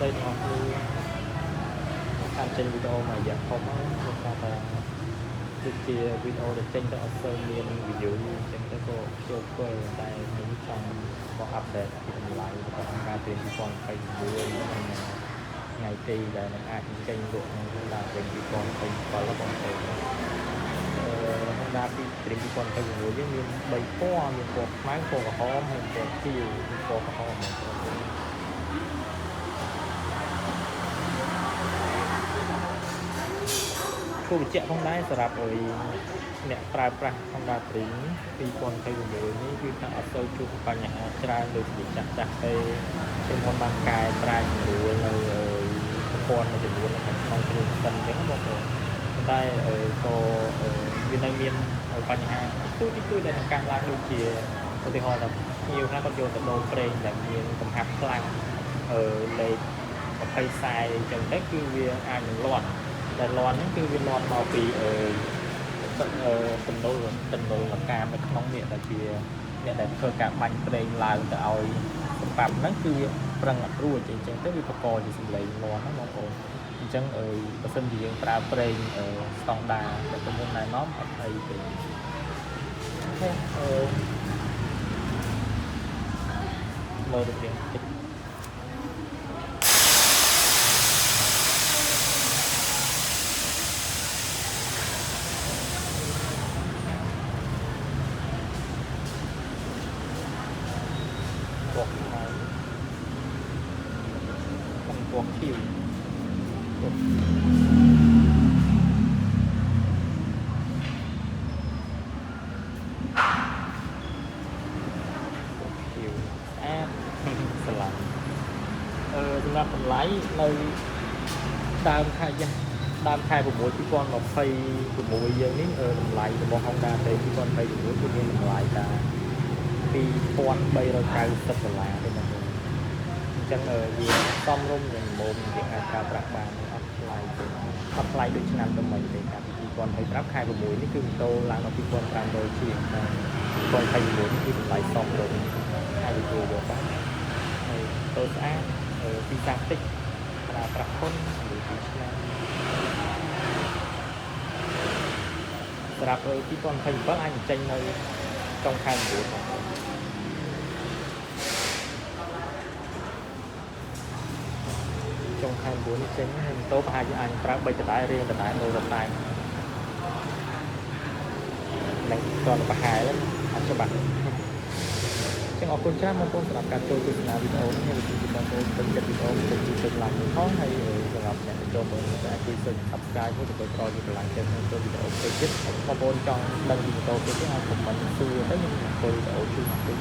តីទាំងអស់គ្នាតាមចេញវីដេអូមួយរយៈធំហើយព្រោះថាដូចជាវីដេអូដែលចេញទៅអត់សូវមាន view អញ្ចឹងទៅក៏ខ្ជិលធ្វើតែខ្ញុំចង់មក update ពីតម្លៃរបស់អង្គការ Dream 2026និងថ្ងៃទីដែលនឹងអាចចេញលក់ក្នុង Honda Dream 2027បងប្អូនHonda ពី Dream 2026យើងមាន3ពណ៌មានពណ៌ខ្មៅពណ៌ក្រហមហើយពណ៌ខៀវពណ៌ក្រហមបងប្អូនគួរបញ្ជាក់ផងដែរសម្រាប់អុយអ្នកប្រើប្រាស់ Honda Dream 2026នេះគឺថាអត់សូវជួបបញ្ហាច្រើនដូចជាចាស់ចាស់ទេក្រុមហ៊ុនបានកែប្រែសម្រួលនៅប្រព័ន្ធមួយចំនួននៅក្នុងគ្រឿងម៉ាស៊ីនអញ្ចឹងបងប្អូនប៉ុន្តែក៏វានៅមានបញ្ហាទូចទូចដែលនឹងកើតឡើងដូចជាឧទាហរណ៍ថាភ្ញៀវខ្លះគាត់យកទៅដូរប្រេងដែលមានកំហាប់ខ្លាំងលេខ20ខ្សែអញ្ចឹងទៅគឺវាអាចនឹងលាន់តែលាន់ហ្នឹងគឺវាលាន់មកពីតំណុលលកាមនៅក្នុងនេះដែលជាអ្នកដែលធ្វើការបាញ់ប្រេងឡើងទៅឲ្យសម្បាប់ហ្នឹងគឺវាប្រឹងអត់រួចអញ្ចឹងទៅវាបង្កជាសម្លេងលាន់ហ្នឹងបងប្អូនអញ្ចឹងបើសិនជាយើងប្រើប្រេងស្តង់ដាដែលក្រុមហ៊ុនណែនាំអត់អីទេOK មើលទៅរៀងតិចពណ៌ខ្មៅនិងពណ៌ខៀវពណ៌ខៀវស្អាតស្រឡាញ់សម្រាប់តម្លៃនៅដើមខែយ៉ាដើមខែ6 2026យើងនេះតម្លៃរបស់ Honda Dream 2026គឺមានតម្លៃតា2390ដុល្លារទេបងប្អូនអញ្ចឹងវាសមរម្យយ៉ាងមុំយើងអាចប្រើប្រាស់បានអត់ថ្លៃទេអត់ថ្លៃដូចឆ្នាំថ្មីទេកាលពី2025ខែ6នេះគឺម៉ូតូឡើងដល់2500ជាងតែ2026នេះគឺតម្លៃសមរម្យអាចទទួលយកបានហើយម៉ូតូស្អាតពីសាំងតិចប្រើប្រាស់ធន់ឬ2ឆ្នាំសម្រាប់2027អាចចេញនៅចុងខែ9បងប្អូនចុងខែ9នេះចេញហើយម៉ូតូប្រហែលជាអាចប្រើ3ដដែលរៀងដដែលដូរដដែលនឹងតប្រហែលអត់ច្បាស់ចឹងអរគុណច្រើនបងប្អូនសម្រាប់ការចូលទស្សនាវីដេអូនេះហើយបើបងប្អូនពេញចិត្តវីដេអូសូមជួយចុច like មួយផងហើយសម្រាប់អ្នកដែលចូលមើលអាចជួយចុច Subscribe មួយដើម្បីផ្ដល់ជាកម្លាំងចិត្តក្នុងធ្វើវីដេអូផ្សេងទៀតបងប្អូនចង់ដឹងពីម៉ូតូផ្សេងទៀតអាច comment សួរទៅខ្ញុំនឹងធ្វើវីដេអូជូនមកវិញ